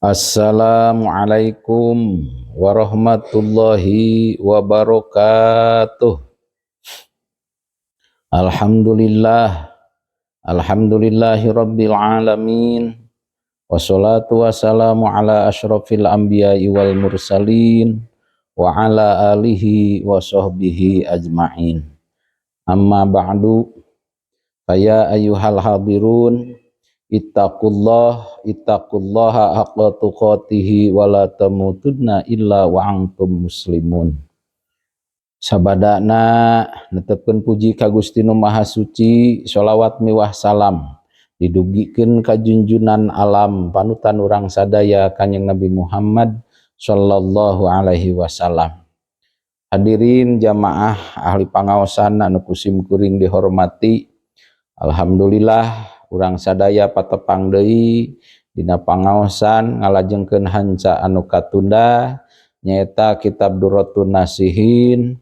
Assalamualaikum warahmatullahi wabarakatuh. Alhamdulillah, alhamdulillahi rabbil alamin. Wassalatu wassalamu ala asyrafil anbiya'i wal mursalin wa ala alihi wa sahbihi ajma'in. Amma ba'du. Faya ayyuhal hadirun, ittaqullah, ittaqullaha haqqa tuqatihi wa la tamutunna illa wa antum muslimun. Sabadana netepkeun puji ka Gusti Nu Maha Suci, sholawat miwah salam didugikeun ka junjunan alam, panutan urang sadaya, Kanjeng Nabi Muhammad sallallahu alaihi wasallam. Hadirin jamaah ahli pangaosan anu ku sim kuring dihormati, alhamdulillah urang sadaya patepang deui dina pangaosan ngalajengkeun hanca anu katunda, nyaeta kitab Durratun Nasihin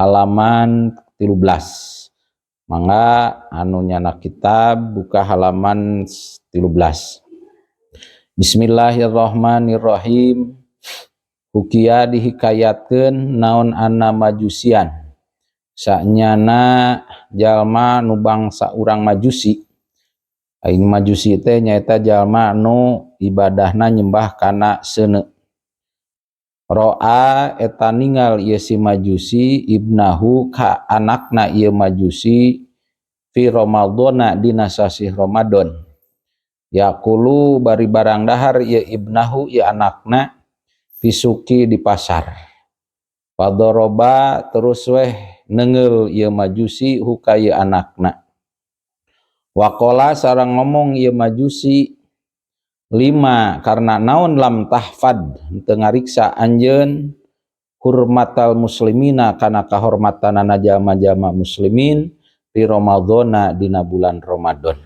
halaman 13. Mangga anu nyandak kitab buka halaman 13. Bismillahirrahmanirrahim. Hukiya, dihikayatkeun naon, anna majusian, sanyana jalma nu bangsa urang Majusi. Aing Majusi teh nyaeta jalma nu ibadahna nyembah kana seuneu. Ro'a, eta ningal ieu si Majusi, ibnahu, ka anakna ieu Majusi, fi Ramadhana, dina sasih Ramadan, ya'kulu, bari barang dahar ieu ibnahu, ieu anakna, fisuqi, di pasar. Fadoroba, terus weh neunggeul ieu Majusi, hu, ka ieu anakna. Waqala, sareng ngomong ieu Majusi, lima, karena naon, lam tahfad, teu ngariksa anjeun, hurmatal muslimina, kana kahormatanana jalma-jalma muslimin, di Ramadhana, dina bulan Ramadan.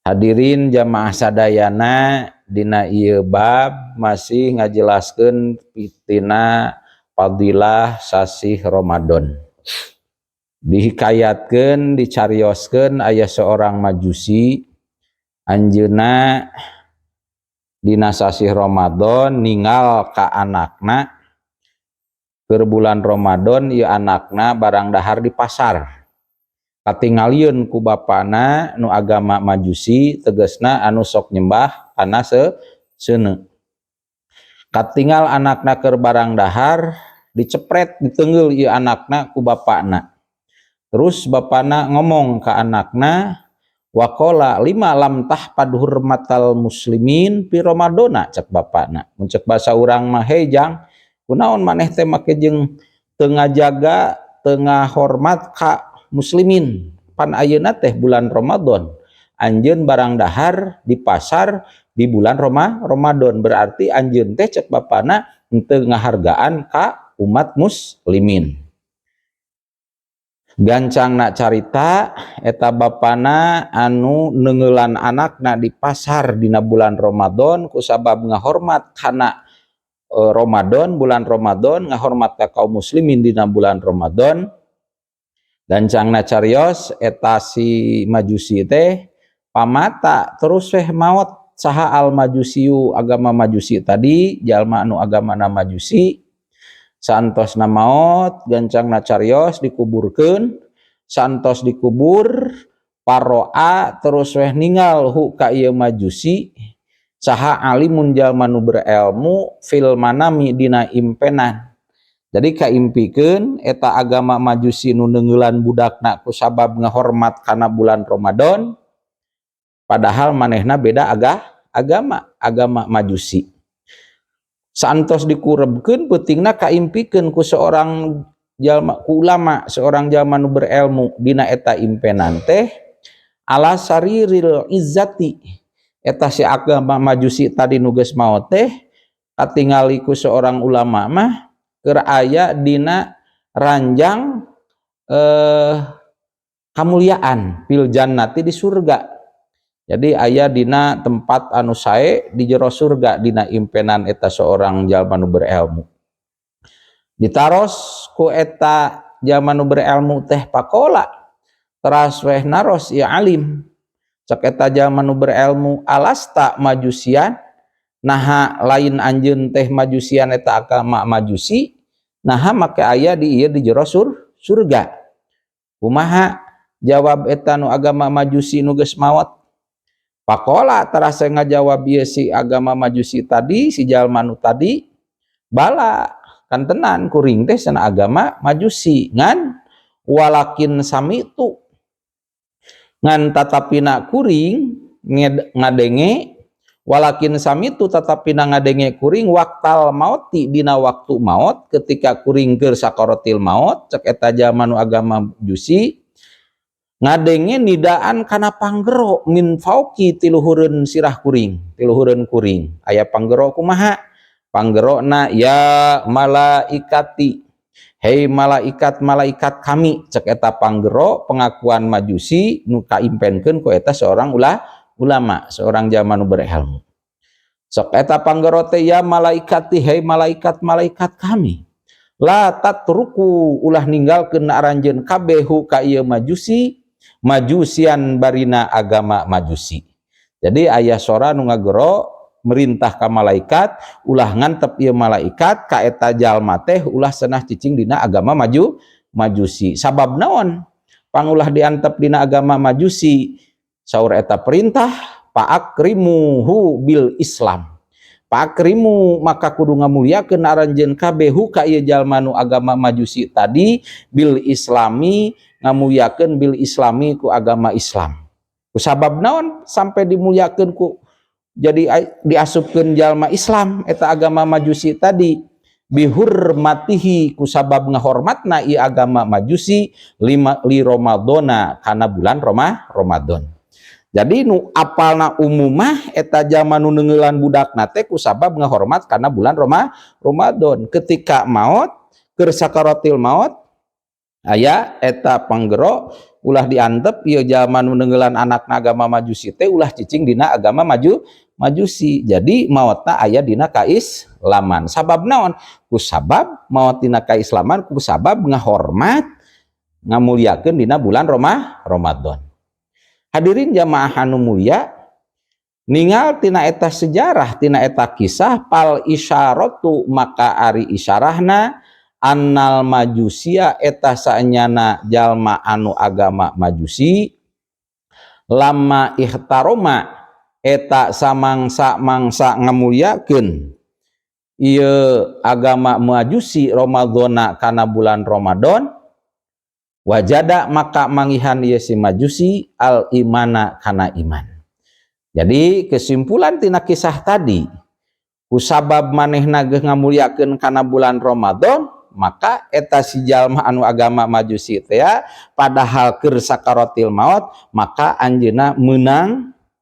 Hadirin jamaah sadayana, dina ieu bab masih ngajelaskeun tina fadilah sasih Ramadan. Dihikayatkeun, dicarioskeun, aya seorang Majusi, anjeunna dina sasih Ramadan ningal ka anakna keur bulan Ramadan ieu anakna barang dahar di pasar. Katingalieun ku bapana nu agama Majusi, tegesna anu sok nyembah kana seuneu. Katingal anakna keur barang dahar, dicepret, diteunggeul ieu anakna ku bapana. Terus bapana ngomong ka anakna, waqala, lima lam tahfad hurmatal muslimin fi Ramadana, cek bapana. Mun cek bahasa urang mah, "Hei jang, kunaon maneh teh make jeung teu ngajaga, teu ngahormat ka muslimin? Pan ayeuna teh bulan Ramadan, anjeun barang dahar di pasar di bulan Ramadan, berarti anjeun teh," cek bapana, "henteu ngahargaan ka umat muslimin." Gancangna carita, eta bapana anu neungeulan anakna di pasar dina bulan Ramadan kusabab ngahormat kana Ramadan, bulan Ramadan, ngahormat ka kaum muslimin dina bulan Ramadan. Gancangna carios, eta si Majusi teh pamata, terus weh maot saha al majusiyu, agama Majusi tadi, jalma anu agamana Majusi. Saantosna maot, gancangna carios, dikuburkeun. Saantos dikubur, paroa, terus weh ningal hu, ka ieu Majusi, saha alimun, jalma nu berilmu, fil manami, dina impenan. Jadi kaimpikeun eta agama Majusi nu neungeulan budakna kusabab ngahormat kana bulan Ramadan, padahal manehna beda agama, agama Majusi. Saantos dikurebkeun, peutingna kaimpikeun ku seorang jalma, ku ulama, seorang jalma nu berilmu dina eta impenan teh, ala sariril izzati, eta si agama Majusi tadi nu geus maot teh katingali ku seorang ulama mah keur aya dina ranjang kamuliaan, fil jannati, di surga. Jadi aya dina tempat anu sae di jero surga dina impenan eta seorang jalma nu berilmu. Ditaros ku eta jalma nu berilmu teh, faqala, teras weh naros ya alim, cek eta jalma nu berilmu, alasta majusian, Naha lain anjeun teh majusian, eta agama majusi, naha make aya di ieu, di jero surga? Kumaha jawab eta nu agama majusi nu geus maot? Faqala, terasa ngajawab ieu si agama majusi tadi, si jalma nu tadi, bala, kantenan kuring teh sana agama majusi, ngan walakin sami'tu, ngan tatapina kuring ngadenge, walakin sami'tu, tatapina ngadenge kuring, waqtal mauti, dina waktu maut, ketika kuring keur sakaratil maut, cek eta jalma nu agama majusi, ngadenge nidaan kana panggero, min fauqi, tiluhureun sirah kuring, tiluhureun kuring aya panggero. Kumaha panggerona? Ya malaikati, hei malaikat malaikat kami, cek eta panggero pengakuan majusi nu kaimpenkeun ku eta seorang ulama, seorang jalma nu berilmu. Sok eta panggero teh, ya malaikati, hei malaikat malaikat kami, la tatruku, ulah ninggalkeun aranjeun kabeh, hu, ka ieu majusi, majusian, barina agama majusi. Jadi aya sora nu ngagero merintah ka malaikat, ulah ngantep ieu malaikat ka eta jalma teh, ulah senah cicing dina agama majusi. Sabab naon pangulah diantep dina agama majusi? Saur eta perintah, fa'akrimuhu bil Islam, fa'akrimu, maka kudu ngamuliakeun aranjeun kabeh, hu, ka ieu jalma nu agama majusi tadi, bil islami, ngamuliakeun, bil islami, ku agama Islam. Ku sabab naon sampai dimuliakeun ku jadi diasupkeun jalma Islam eta agama majusi tadi? Bihurmatihi, kusabab ngahormatna ieu agama majusi, lima li Ramadona, kana bulan Ramadan. Jadi nu apalna umumah eta jalma nu neungeulan budakna teh kusabab ngahormat kana bulan Ramadan. Ketika maut, keur sakaratil maut, aya eta panggero ulah diantep ieu jalma nu neungeulan anakna agama majusi teh, ulah cicing dina agama majusi. Jadi maotna aya dina kaislaman. Sabab naon? Ku sabab maot dina kaislaman ku sabab ngahormat, ngamuliakeun dina bulan Ramadan. Hadirin jamaah anu mulia, ningal tina eta sejarah, tina eta kisah, fal isyaratu, maka ari isyarahna, annal majusia, eta saenyana jalma anu agama majusi, lamma ihtaroma, eta samangsa-mangsa ngamuliakeun ieu agama majusi, Ramadhana, kana bulan Ramadan, wajada, maka mangihan ieu si majusi, al imana, kana iman. Jadi kesimpulan tina kisah tadi, kusabab manehna geus ngamuliakeun kana bulan Ramadan, maka eta si jalma anu agama majusi teh padahal keur sakaratil maut, maka anjeunna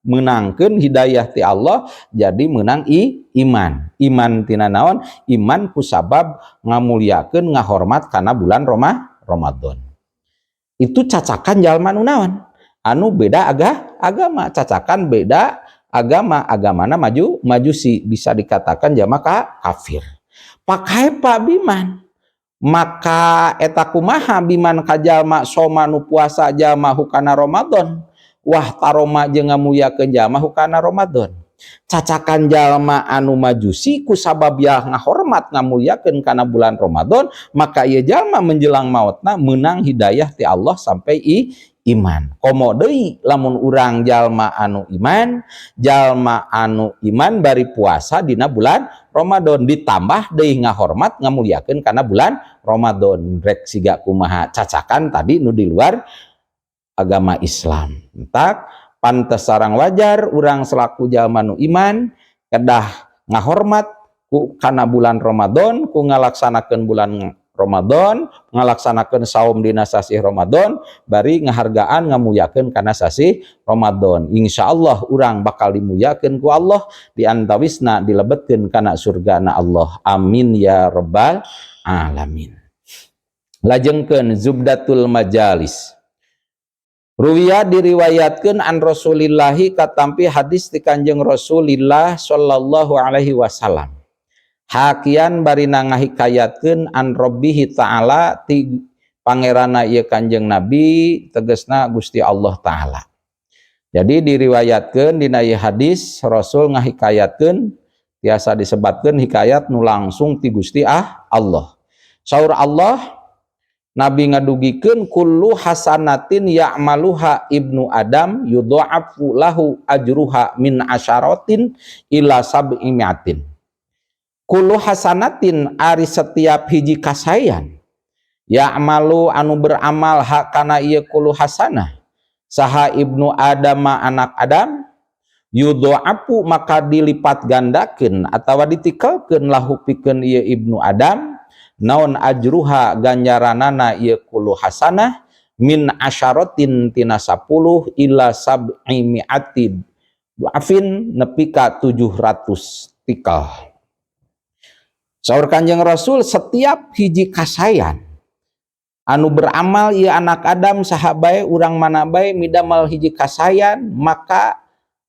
menangkeun hidayah ti Allah, jadi menang iman. Iman tina naon? Iman kusabab ngamuliakeun, ngahormat kana bulan Ramadan. Itu cacakan jalma nu naon, anu beda agama, cacakan beda agama, agamana majusi, bisa dikatakan jalma kafir. Pakai Pak Biman, maka eta kumaha biman ka jalma soma, nu puasa jalma, hu, kana Ramadan, wahtaroma, jeung ngamuliakeun jalma, hu, kana Ramadan? Cacakan jalma anu majusi, kusabab ya ngahormat, ngamuliakeun kana bulan Ramadan, maka ieu jalma menjelang mautna menang hidayah ti Allah sampai iman. Komo deui lamun urang jalma anu iman, jalma anu iman bari puasa dina bulan Ramadan, ditambah deui ngahormat, ngamuliakeun kana bulan Ramadan, rek siga kumaha cacakan tadi nu di luar agama Islam? Entak pantes sareng wajar urang selaku jalma nu iman kedah ngahormat ku kana bulan Ramadan, ku ngalaksanakeun bulan Ramadan, ngalaksanakeun saum dina sasih Ramadan, bari ngahargaan, ngamuliakeun kana sasih Ramadan. Insyaallah urang bakal dimuliakeun ku Allah, diantawisna dilebetkeun kana surgana Allah. Amin ya rabbal alamin. Lajengkeun Zubdatul Majalis. Ruwiya, diriwayatkeun, an Rasulillahi, katampi hadis ti Kanjeng Rasulillah sallallahu alaihi wasallam. Hakian, bari ngahikayatkeun, an Rabbihi ta'ala, ti pangeranna ieu Kanjeng Nabi, tegesna Gusti Allah Ta'ala. Jadi diriwayatkeun dina ieu hadis, Rasul ngahikayatkeun Tiasa disebatkeun hikayat nu langsung ti Gusti Allah. Saur Allah, Nabi ngadugikeun, kullu hasanatin ya'maluha ibnu Adam yudha'afu lahu ajruha min asyaratin ila sab'imiatin. Kullu hasanatin, ari setiap hiji kasayan, ya'malu anu beramal, ha kana ieu kullu hasanah, saha ibnu Adam anak Adam, yudha'afu maka dilipat gandakeun atawa ditikelkeun, lahu pikeun ieu ibnu Adam, naon ajruha ganjaranana ieu kullu hasanah, min asyaratin tina 10, ila sab'i mi'ati dha'fin nepi ka 700 tikal. Saur Kanjeng Rasul, setiap hiji kasayan anu beramal ieu anak Adam, saha bae, urang mana bae, midamel hiji kasayan, maka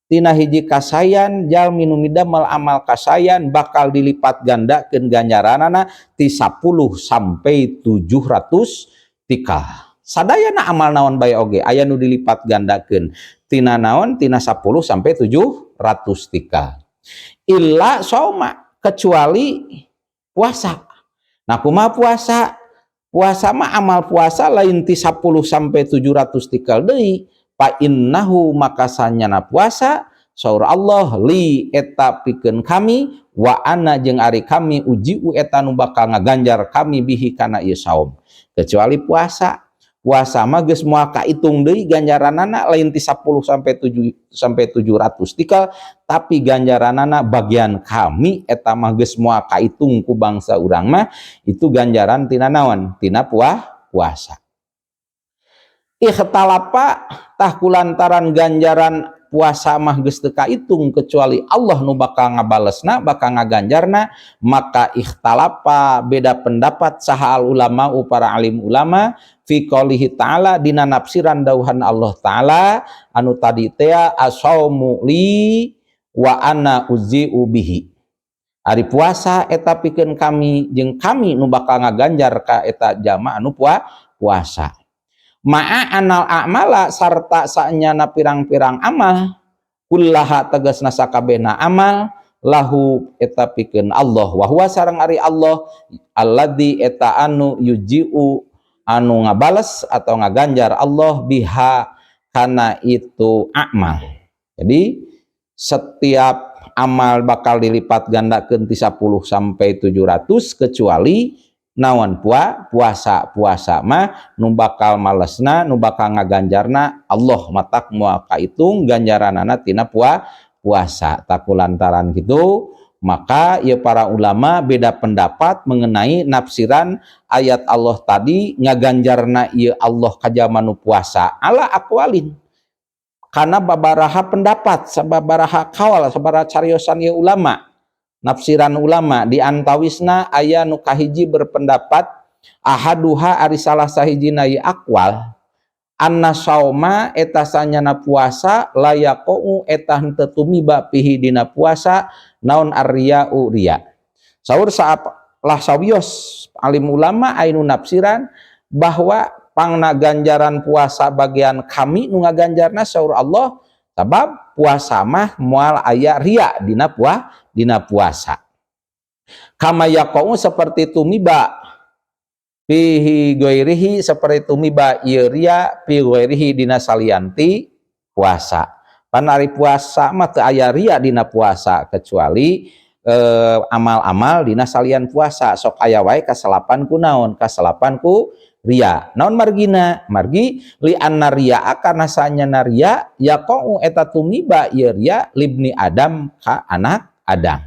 tina hiji kasayan jalmi nu midamel amal kasayan bakal dilipat gandakeun ganjaranana ti 10 sampai 700 tikal. Sadayana amal naon bae oge aya nu dilipat gandakeun tina naon, tina 10 sampai 700 tikal. Illa sauma, kecuali puasa. Nah, kumaha puasa? Puasa mah, amal puasa lain ti 10 sampai 700 tikal deui. Fa innahu maka sanyana puasa, saur Allah, li eta pikeun kami, wa ana jeung ari kami, ujzi'u eta nu bakal ngaganjar kami, bihi kana ieu saum. Kecuali puasa. Puasa mah geus moal kaitung deui ganjaranana, lain ti 10 sampai 7 sampai 700 tikal, tapi ganjaranana bagian kami eta mah geus moal kaitung ku bangsa urang mah itu ganjaran tina naon, tina puasa. Ikhtalafa, tah kulantaran ganjaran puasa mah geus teu kaitung kecuali Allah nu bakal ngabalesna, bakal ngaganjarna, maka ikhtalafa beda pendapat saha al ulama para alim ulama, fi qaulihi ta'ala dina nafsiran dauhan Allah Ta'ala anu tadi teh, asaumu li wa ana ujzi'u bihi, ari puasa eta pikeun kami jeung kami nu bakal ngaganjar ka eta jalma anu puasa. Ma'a anal a'mala sarta saenyana pirang-pirang amal, kullaha tegasna sakabehna amal, lahu eta pikeun Allah, wa huwa sareng ari Allah, alladzi eta anu, yujzi'u anu ngabales atau ngaganjar Allah, biha kana itu amal. Jadi setiap amal bakal dilipat gandakeun ti 10 sampai 700 kecuali naon? Puasa. Puasa mah nu bakal malesna, nu bakal ngaganjarna Allah, matak moal kaitung ganjaranana tina puasa. Tah, kulantaran gitu maka ya para ulama beda pendapat mengenai nafsiran ayat Allah tadi, ngaganjarna ieu Allah ka jalma nu puasa, ala aqwalin karena babaraha pendapat, sababaraha kawal, sabaraha cariosan ieu ulama, nafsiran ulama. Di antawisna aya nu kahiji berpendapat, ahaduha ari salah sahijina ieu aqwal, anna sauma eta sanyana puasa, la yaqa'u eta henteu tumiba, fihi dina puasa, naon arriya'u riya. Saur salah sawios alim ulama anu nafsiran bahwa pangna ganjaran puasa bagian kami nu ngaganjarna, saur Allah, sabab puasa mah moal aya ria dina puasa, kama yaqa'u seperti tumiba, fihi ghairihi seperti tumiba ieu ria, fi ghairihi dina salianti puasa. Pan ari puasa mah teu aya ria dina puasa, kecuali amal-amal dina salian puasa sok aya wae kaselapan ku naon, kaselapan ku ria. Naon margina? Margi li anna riya karena sanyana ria, yaqa'u eta tumiba ieu ria, libni Adam ka anak Adam.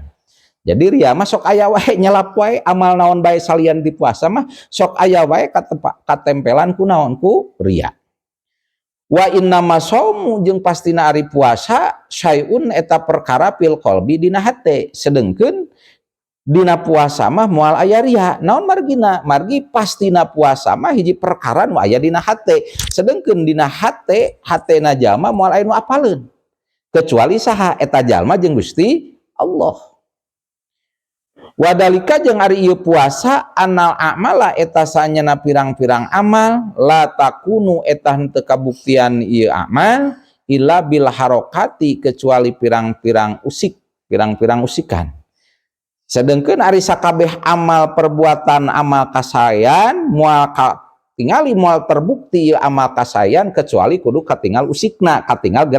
Jadi ria mah sok aya wae, nyelap wae, amal naon bae salian di puasa mah sok aya wae katempelan ku naon, ku ria. Wa innama saumu jeung pastina ari puasa, syai'un eta perkara, fil qalbi dina hate, sedengkeun dina puasa mah moal aya ria. Naon margina? Margi pastina puasa mah hiji perkara nu aya dina hate, sedengkeun dina hate, hatena jalma moal aya nu apaleun kecuali saha, eta jalma jeung Gusti Allah. Wadalika jeung ari ieu puasa, anal a'mala eta sanyana pirang-pirang amal, la takunu eta henteu kabuktian ieu amal, illa bil harokati kecuali pirang-pirang usik, pirang-pirang usikan. Sedengkeun ari sakabeh amal perbuatan, amal kasayan, moal tingali, moal terbukti amal kasayan kecuali kudu katinggal usikna, katinggal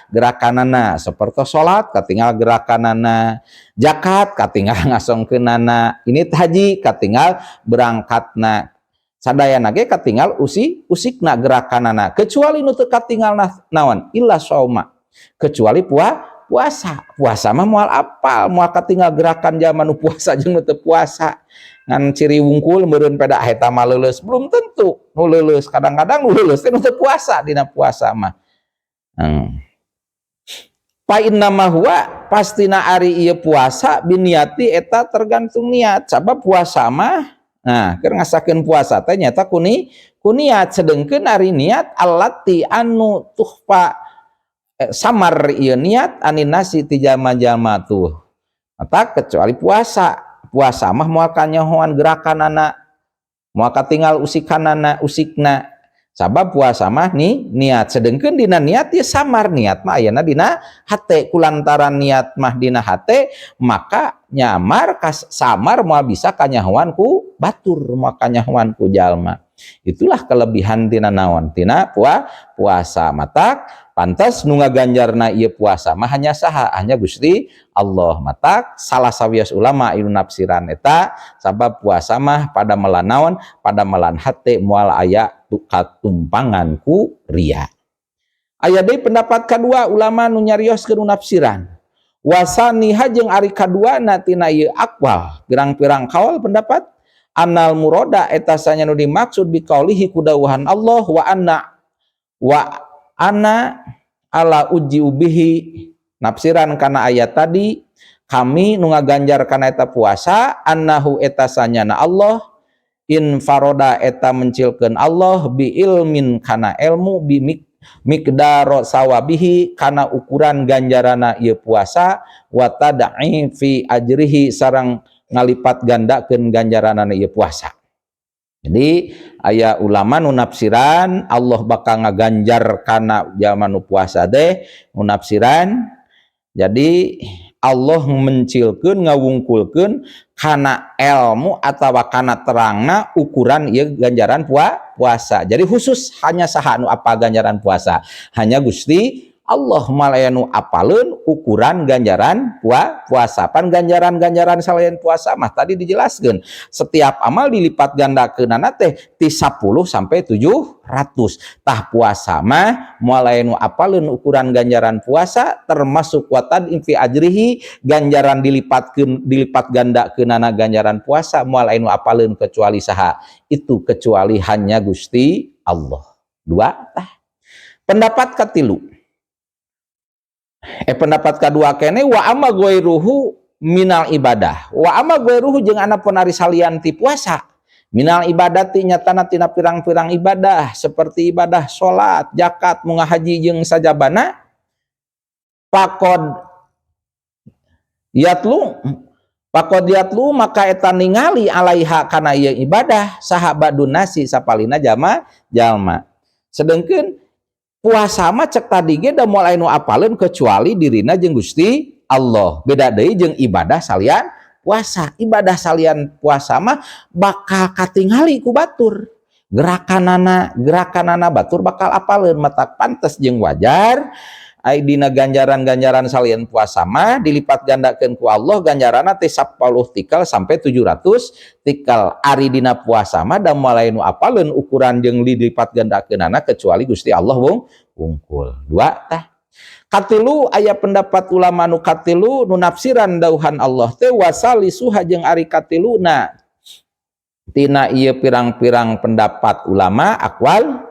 gerakanana, seperti salat katinggal gerakanana, zakat katinggal ngasongkeunana, ini haji katinggal berangkatna, sadayana ge katinggal usikna, gerakanana, kecuali nu teu katinggal naon? Illa sauma, kecuali puasa. Puasa mah moal apal, moal katinggal gerakan zaman nu puasa jeung nu teu puasa. Ngan ciri wungkul meureun pada eta mah leuleus, belum tentu nu leuleus. Kadang-kadang nu leuleus teh nu teu puasa dina puasa mah. Fa innama huwa, pastina ari ieu puasa, biniati, eta tergantung niat. Sabab puasa mah, nah, keur ngasakeun puasa teh nyata ku niat. Sedengkeun ari niat allati anu tuhfa, samar ieu niat, anin nasi ti jalma-jalma tuh. Mata kecuali puasa. Puasa mah moal kanyahoan gerakanana, moal katinggal usikanana, usikna, sabab puasa mah nih niat. Sedengkeun dina niat ya samar, niat mah ayana dina hate. Kulantaran niat mah dina hate, maka nyamar samar, moal bisa kanyahoan ku batur, moal kanyahoan ku jalma. Itulah kelebihan tina naon? Tina puasa. Matak pantas nu ngaganjarna ieu puasa mah hanya saha? Hanya Gusti Allah. Matak salah sawios ulama anu nafsiran eta sabab puasa mah pada melan naon? Pada melan hate, moal aya katumpangan ku ria. Aya deui pendapat kedua ulama nu nyarioskeun, nu nafsiran wasani jeung ari kaduana tina ieu aqwal, pirang-pirang kaul pendapat, annal muroda, eta sanya nu dimaksud, biqaulihi, kudawuhan Allah, wa anna wa ana ala uji bihi, nafsiran kana ayat tadi, kami nu ngaganjar kana eta puasa, annahu, eta sanyana Allah, infaroda, eta mencilkeun Allah, bi ilmin, kana ilmu, bi miqdaro sawabihi, kana ukuran ganjarana ieu puasa, wa fi ajrihi, sareng ngalipat gandakeun ganjaranana ieu puasa. Jadi aya ulama nu nafsiran Allah bakal ngaganjar kana jalma nu puasa deh, nu nafsiran jadi Allah mencilkeun, ngawungkulkeun kana ilmu atawa kana terangna ukuran ieu ganjaran puasa. Jadi khusus hanya saha nu apa ganjaran puasa? Hanya Gusti Allah, malah nu apaleun ukuran ganjaran puasa. Pan ganjaran-ganjaran selain puasa mah tadi dijelaskan, setiap amal dilipat gandakeunana teh ti 10 sampai 700. Tah, puasa mah moal aya nu apaleun ukuran ganjaran puasa, termasuk watad fi ajrihi, ganjaran dilipatkeun, dilipat gandakeunana ganjaran puasa, moal aya nu apaleun kecuali saha itu? Kecuali hanya Gusti Allah. Dua tah. Pendapat katilu, pendapat kedua kene, wa amma ghairuhu minal ibadah, wa amma ghairuhu, jeung anapun ari salian ti puasa, minal ibadati, nyatana tina pirang-pirang ibadah seperti ibadah salat, zakat, munga haji jeung sajabana, faqod yatlu faqod yatlu, maka eta ningali, alaiha, kana ieu ibadah, saha ba'dun nasi, sapalina jama jalma. Sedengkeun puasa mah cek tadi ge da moal aya nu apaleun kecuali dirina jeung Gusti Allah. Beda deui jeung ibadah salian puasa. Ibadah salian puasa mah bakal katingali ku batur gerakanana, gerakanana batur bakal apaleun. Matak pantes jeung wajar ai dina ganjaran-ganjaran salian puasa mah dilipat gandakeun ku Allah ganjaranna teh 10 tikal sampai 700 tikal. Ari dina puasa mah da moal aya nu apaleun ukuran jeung dilipat gandakeunana kecuali Gusti Allah wungkul. Dua tah. Katilu, aya pendapat ulama nu katilu nu nafsiran dauhan Allah teh, wasalisuha, jeung ari katiluna tina ieu pirang-pirang pendapat ulama aqwal,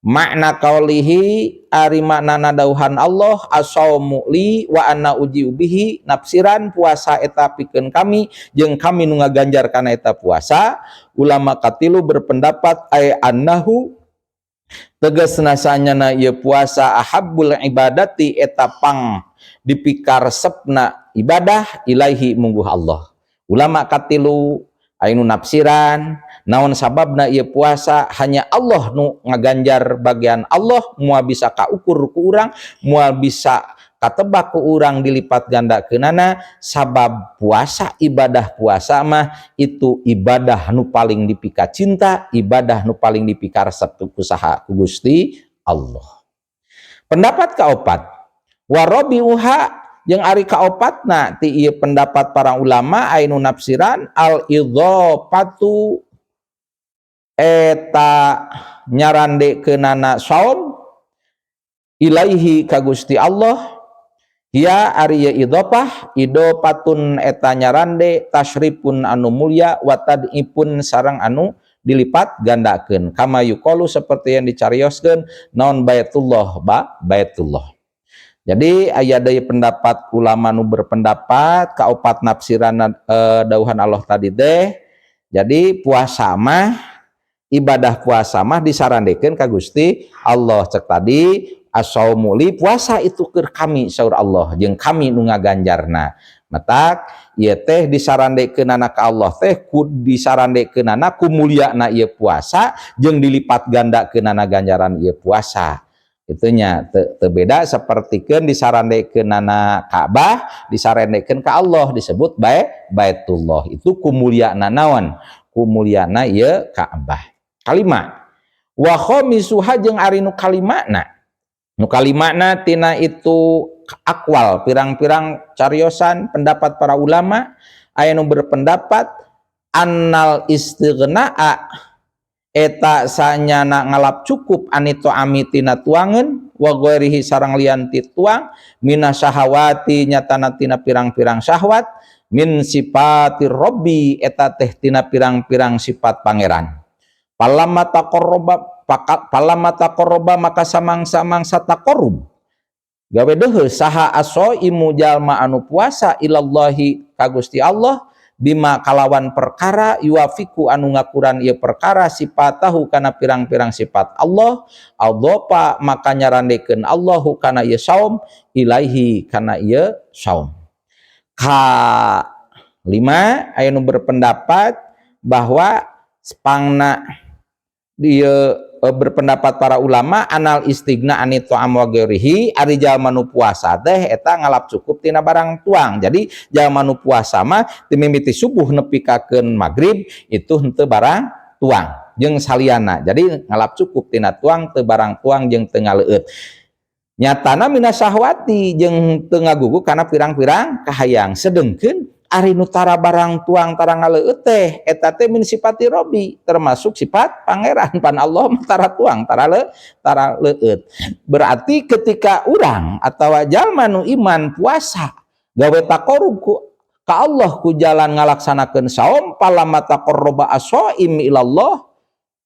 makna kaulihi, ari maknana dauhan Allah, asaumu li wa ana uji bihi, nafsiran puasa eta pikeun kami jeung kami nu ngaganjar kana eta puasa. Ulama katilu berpendapat ay annahu, tegasna sanyana ieu puasa, ahabbul ibadati, eta pang dipikaresepna ibadah, ilaihi, mungguh Allah. Ulama katilu anu nafsiran naon sababna ieu puasa hanya Allah nu ngaganjar, bagian Allah, moal bisa kaukur ku urang, moal bisa Katebak ku urang dilipat gandakeunana, sabab puasa, ibadah puasa mah itu ibadah nu paling dipika cinta, ibadah nu paling dipikaresep ku saha? Ku Gusti Allah. Pendapat kaopat, warabiuha, jeung ari kaopatna ti ieu pendapat para ulama anu nafsiran, al idhafatu, eta nyarandekeunana saum, ilaihi, ka Gusti Allah. Ya, ari ieu idhafah, idhofatun, eta nyarande, tasyrifun, anu mulia, wa tad'ifun, sareng anu dilipat gandakeun, kama yuqalu, seperti yang dicarioskeun naon, Baitullah, ba Baitullah. Jadi aya deui pendapat ulama nu berpendapat kaopat nafsiran dauhan Allah tadi teh. Jadi puasa mah, ibadah puasa mah disarandekeun ka Gusti Allah. Cek tadi, as-shaumu li, puasa itu keur kami, saur Allah, jeung kami nu ngaganjarna. Matak ieu teh disarandekeunana ka Allah teh ku disarandekeunana ku mulyana ieu puasa jeung dilipat gandakeunana ganjaran ieu puasa. Itunya teu beda sapertikeun disarandekeunana Ka'bah, disarandekeun ka Allah disebut Baitullah. Itu ku mulyana naon? Ku mulyana ieu Ka'bah. Kalima, wa khamisuha, jeung ari nu kalimana. Nu kalimana tina itu akwal, pirang-pirang cariosan pendapat para ulama, aya nu berpendapat annal istighnaa, eta sanyana ngalap cukup, anit tha'ami, tina tuangeun, wa ghairihi, sareng lian ti tuang, mina syahawati, nyatana tina pirang-pirang syahwat, min sifati robbi, eta teh tina pirang-pirang sifat Pangeran. Falamma taqarraba, falamma taqarraba, maka samangsa-mangsa taqarrub, gawe deheus, saha imu, jalma anu puasa, ilallahi, ka Gusti Allah, bima, kalawan perkara, yuwafiqu, anu ngakuran ieu perkara, sifatahu, kana pirang-pirang sifat Allah, adhafa, maka nyarandekeun Allahu kana ieu saum, ilaihi, kana ieu saum. Ka lima, aya nu berpendapat bahwa spangna dia berpendapat para ulama annal istighna anit tha'am wa ghairihi, ari jalma nu puasa teh eta ngalap cukup tina barang tuang. Jadi jalma nu puasa mah ti mimiti subuh nepi kakeun magrib itu henteu barang tuang jeung saliana. Jadi ngalap cukup tina tuang, teu barang tuang jeung teu ngaleueut, nyatana mina syahwati, jeung teu ngagugu kana pirang-pirang kahayang. Sedengkeun ari nu tara barang tuang, tara ngaleueut teh, eta teh min sifati robbi, termasuk sifat Pangeran. Pan Allah mah tara tuang, tara leueut. Berarti ketika urang atau jalma nu iman puasa gawe taqarrub ku ka Allah ku jalan ngalaksanakeun saum, falamma taqarraba as-shaim ilallah,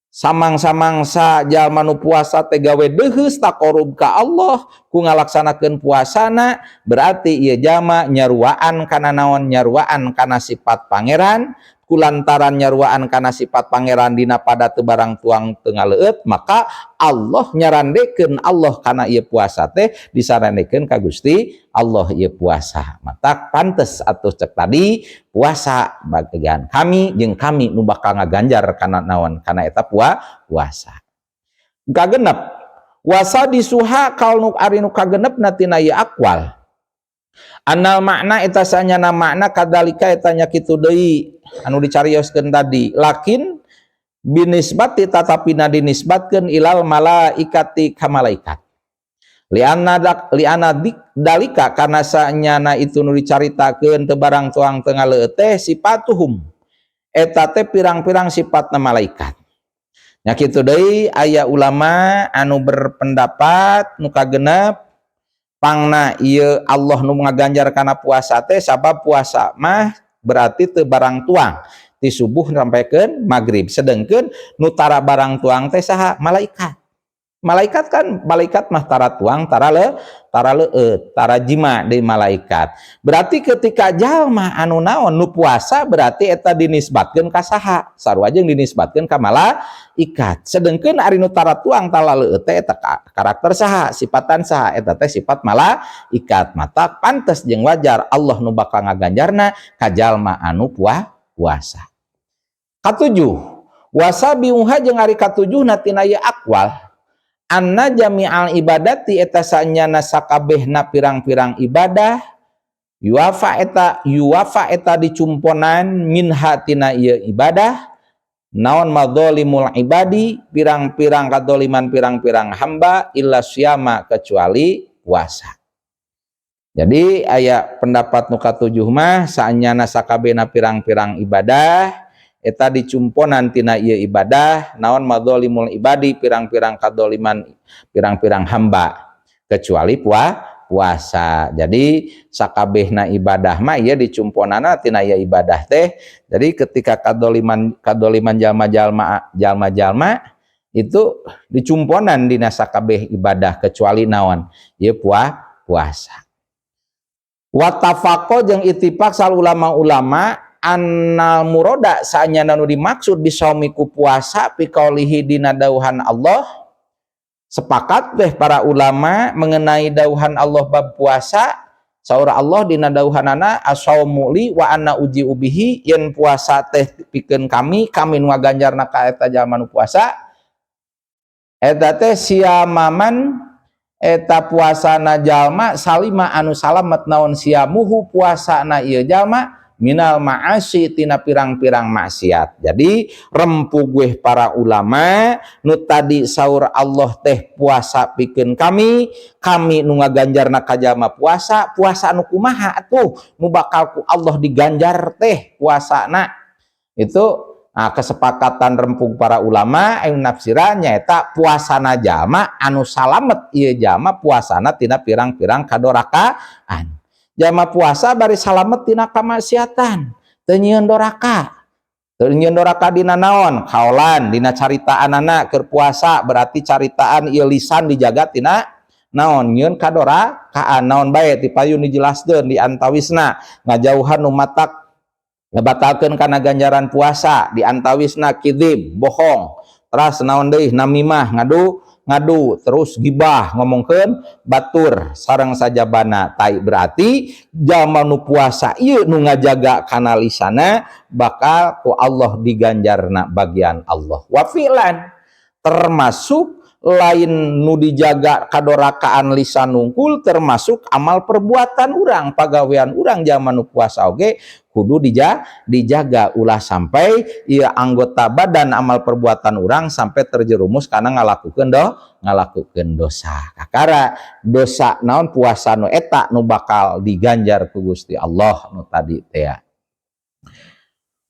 samang-samangsa jalma nu puasa teh gawe deheus taqarrub ka Allah ku ngalaksanakeun puasana, berarti ieu jalma nyaruaan kana naon? Nyaruaan kana sifat Pangeran. Kulantaran nyaruaan kana sifat Pangeran dina pada teu barang tuang, teu ngaleueut, maka Allah nyarandekeun, Allah kana ieu puasa teh disarandekeun ka Gusti Allah ieu puasa. Mata pantes atuh cek tadi, puasa bagian kami jeung kami nu bakal ngaganjar kana naon? Kana eta puasa. Kagenep, wasadisuha, kal nu ari nu kagenepna tina ieu akwal, annal makna, eta sanyana makna, kadalika, eta nya kitu deui anu dicarioskeun tadi, lakin binisbati, tatapina dinisbatkeun, ilal malaikati, ka malaikat, lianna dak lianna dik dalika, karena sanyana itu nu dicaritakeun teu barang tuang, teu ngaleueut teh, sifatuhum, eta teh pirang-pirang sifatna malaikat. Nya kitu deui, aya ulama anu berpendapat nu kagenep, pangna ieu Allah nu ngaganjar kana puasa teh sabab puasa mah berarti teu barang tuang ti subuh sampaikan maghrib, sedangkan nu tara barang tuang teh saha? Malaikat. Malaikat kan, malaikat mah tara tuang, tara leueut, tara jima di malaikat. Berarti ketika jalma anu naon, nu puasa, berarti eta dinisbatkeun ka saha? Sarua jeung dinisbatkeun ka malaikat. Sedengkeun ari nu tara tuang, tara leueut teh, eta karakter saha? Sifatan saha? Eta teh sifat malaikat. Mata pantes jeung wajar Allah nu bakal ngaganjarna ka jalma anu puasa. Katujuh, wasabiuha, jeung ari katujuhna tina ieu akwal, Anna jami'al ibadati eta sanyana sakabehna pirang-pirang ibadah, yu'fa eta, yu'fa eta dicumponan, minha tina ieu ibadah naon, madzalimul ibadi pirang-pirang kadoliman pirang-pirang hamba, illa siyama kecuali puasa. Jadi aya pendapat nu katujuh mah saanyana sakabehna pirang-pirang ibadah eta dicumponan tina ieu ibadah naon, madzalimul ibadi pirang-pirang kadoliman pirang-pirang hamba, kecuali puasa. Jadi sakabehna ibadah mah ieu dicumponana tina ieu ibadah teh. Jadi ketika kadoliman kadoliman jalma-jalma jalma-jalma itu dicumponan dina sakabeh ibadah kecuali naon, ieu puasa. Wattafaqo jeung ittifaq saha ulama-ulama, annal muroda saanyana nu dimaksud bishaumi ku puasa, fi qaulihi dina dauhan Allah. Sepakat deh para ulama mengenai dauhan Allah bab puasa. Saur Allah dina dauhanana, ashaumu li wa ana ajzi bihi, yen puasa teh pikeun kami, kami nu ngaganjarna ka eta jalma nu puasa. Eta teh siyamaman eta puasana jalma, salima anu salamet naon, siyamuhu puasana ieu jalma, minal ma'asi tina pirang-pirang maksiat. Jadi rempug weh para ulama nu tadi saur Allah teh puasa pikeun kami, kami nu ngaganjarna ka jalma puasa, puasa nu kumaha atuh nu bakal ku Allah diganjar teh puasana itu? Nah, kesepakatan rempug para ulama anu nafsiran nyaeta puasana jalma anu salamet ieu jalma puasana tina pirang-pirang kadorakaan. Jalma puasa bari salamet tina kamaksiatan, teu nyieun doraka. Teu nyieun doraka dina naon? Kaolan dina caritaanana keur puasa, berarti caritaan ieu lisan dijaga tina naon, nyieun kadorakaan naon bae ti payun dijelaskeun. Di antawisna ngajauhan nu matak ngebatalkeun kana ganjaran puasa, di antawisna kidzib bohong, teras naon deui, namimah ngadu ngadu, terus gibah ngomongkeun batur, sareng sajabana tai. Berarti jalma nu puasa ieu nu ngajaga kana lisana bakal ku Allah diganjarna bagian Allah. Wa fi'lan termasuk lain nu dijaga kadorakaan lisan nungkul, termasuk amal perbuatan urang, pagawean urang. Jalma nu puasa oge kudu dijaga ulah sampai ieu anggota badan, amal perbuatan urang sampai terjerumus karena ngalakukeun dosa. Kakara dosa naon, puasa nu eta nu bakal diganjar ku Gusti Allah nu tadi teh.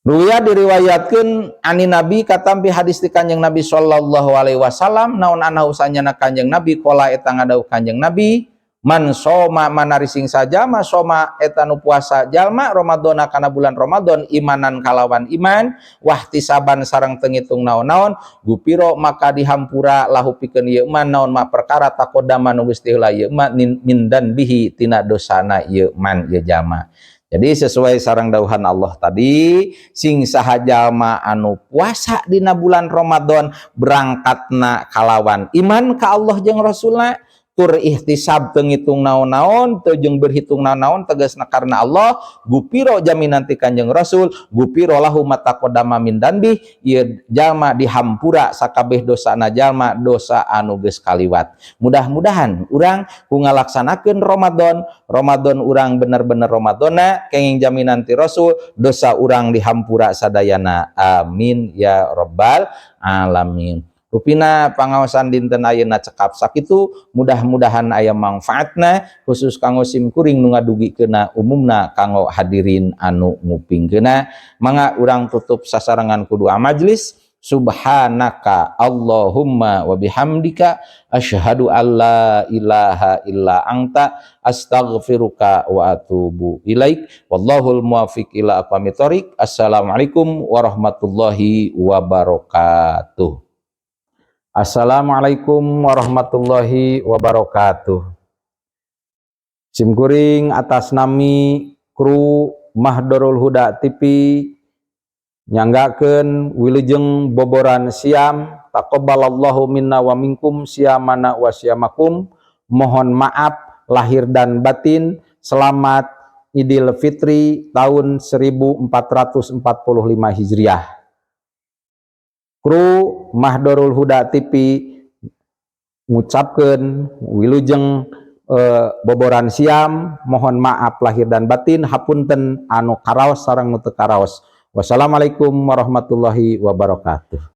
Ruwiya diriwayatkeun anin Nabi katampi hadis ti Kanjeng Nabi sallallahu alaihi wasallam naon, annahu sanyana Kanjeng Nabi qala eta ngadawuh Kanjeng Nabi, man soma manarising sajalma, soma eta nu puasa jalma, Ramadhana kana bulan Ramadan, imanan kalawan iman, wahtisaban sareng teu ngitung naon-naon, gufiro maka dihampura, lahu pikeun ieu man naon, ma perkara, taqoddama nu geus heula ieu man, min bihi tina dosana ieu man, ieu jalma. Jadi sesuai sareng dauhan Allah tadi, sing saha jalma anu puasa dina bulan Ramadan berangkatna kalawan iman ka Allah jeung Rasulna, tur ihtisab teu ngitung naon-naon, teu jeung berhitung naon-naon, tegasna karena Allah, gufiro jaminan ti Kanjeng Rasul, gufiro lahu ma taqoddama min dzanbih, ieu jalma dihampura sakabeh dosana jalma, dosa anu geus kaliwat. Mudah-mudahan urang ku ngalaksanakeun Ramadan, Ramadan urang bener-bener Ramadana kenging jaminan ti Rasul, dosa urang dihampura sadayana. Amin ya rabbal alamin. Rupina pangaosan dinten ayeuna cekap sakitu, mudah-mudahan aya manfaatna khusus kanggo sim kuring nu ngadugikeuna, umumna kanggo hadirin anu ngupingkeuna. Mangga urang tutup sasarengan ku doa majlis. Subhanaka Allahumma wa bihamdika asyhadu alla ilaha illa anta astaghfiruka wa atubu ilaik. Wallahul muwaffiq ila aqwamit thoriq. Assalamualaikum warahmatullahi wabarakatuh. Assalamualaikum warahmatullahi wabarakatuh. Simkuring atas nami kru Mahdorul Huda TV nyanggakeun wilujeng boboran siam. Taqabbalallahu minna wa minkum siyamana wa siyamakum. Mohon maaf lahir dan batin. Selamat Idul Fitri tahun 1445 Hijriah. Kru Mahdorul Huda TV. Ngucapkeun wilujeng boboran siam, mohon maaf lahir dan batin, hapunten anu karaos sareng nu teu karaos. Wassalamualaikum warahmatullahi wabarakatuh.